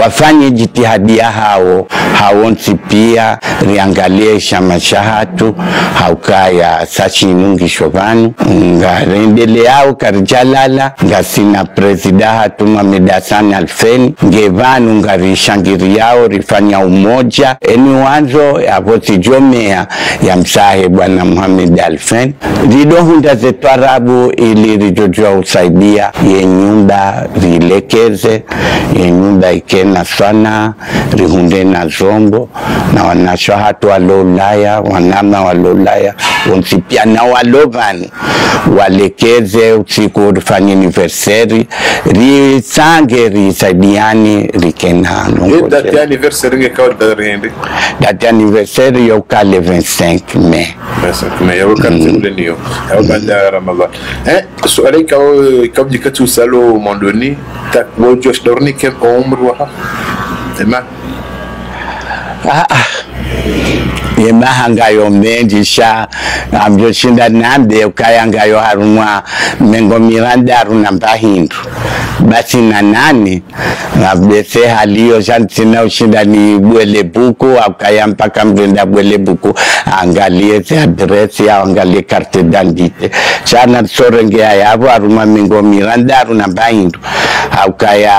wafanye djitihadi yahawo, hawontsi pia, riangalie shama shahatru, haukaya sa shinu ngisho pvanu, ngarendeleao karidjalala, ngasina prezida hatru Mohamed Hassan Alfeni, nge pvanu ngarishangiriao, rifanya umoja, eni wandzo, yapvo tsidjomeya, ya msahe bwana Mohamed Alfeni. Ridohundra ze twarabu ili ridjodjua usaidia ye nyumba rilekeze, ye nyumba ikena swana, rihundre na zombo, na wanashe hatru walo Ulaya, wanama walo Ulaya, wontsi pia na walo pvanu, walekeze usiku rifanye anniversaire, ritsange risaidiane, rikena. E date ya anniversaire nge kawa date hindri? Date ya anniversaire yo ka le vingt-cinq mai. Vingt-cinq mai, yawe kartsi kule niyo. Yawe baada ya Ramadhan. Eh, suala ikao, ikao djikati usalo Mondoni, ta, wodjo shidorni kem umri waha. Ema. Ah, ah. Ye maha ngayo mendji sha, ngamdjo shinda nambe ukaya ngayo harumwa mengo mirandaru na mbahindru. Basi na nani, ngapvese hali iyo sha ntsina ushinda nibwele buku, haukaya mpaka mndru ende abwele buku, angalie ze adresse ya, angalie carte d'identité. Sha na tsorengeya yapvo harumwa mengo mirandaru na mbahindru. Haukaya,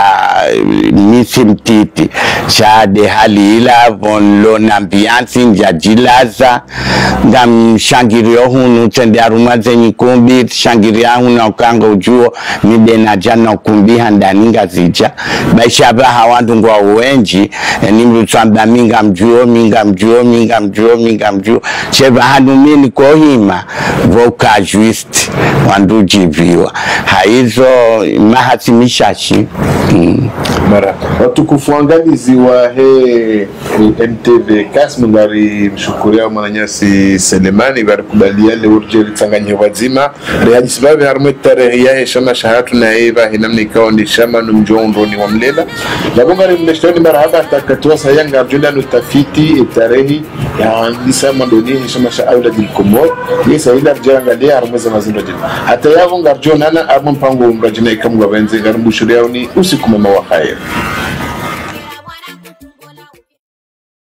eh, mi tsi mtiti. Sha de hali ila pvo nilo na ambiance ndjadjilaza. Ngamshangirio hunu tsende harumwa ze nyikumbi, tsishangiria hunu hauka ngaudjuo, mi de nadja na ukumbi handani Ngazidja. Baishe apvaha wandru ngwao wendji, eni mndru tsamba mi ngamdjuo, mi ngamdjuo, mi ngamdjuo, mi ngamdjuo. She pvahanu mi niko hima, pvo ka juste, wandru djiviwa. Haizo, maha tsi mishashi. Mm. Mara. Watukufu waangalizi wahe M T V Kasmu, ngarimshukuriao mwananyasi Selemani, pvarikubalia leo ridje ritsanganyihe pvwadzima. Rihadisi pvapvi harumwa etarehi yahe shama shahatru naye pvahe namna ikao nde shama no mdjo undroni wa mlela. Pvapvo ngarimleshiteni marahaba hata katuwa saya ngaridjo enda no utafiti etarehi yahandisa mwandoni he shama sha Auladil Komor. Yesa ila ridjo angalia harumwa ze mazindro djema. Hata yapvo ngaridjo onana harumwa mpango mradjina ika Mngu apvendze, ngarimbushuriaoni usiku mwema wa kheri.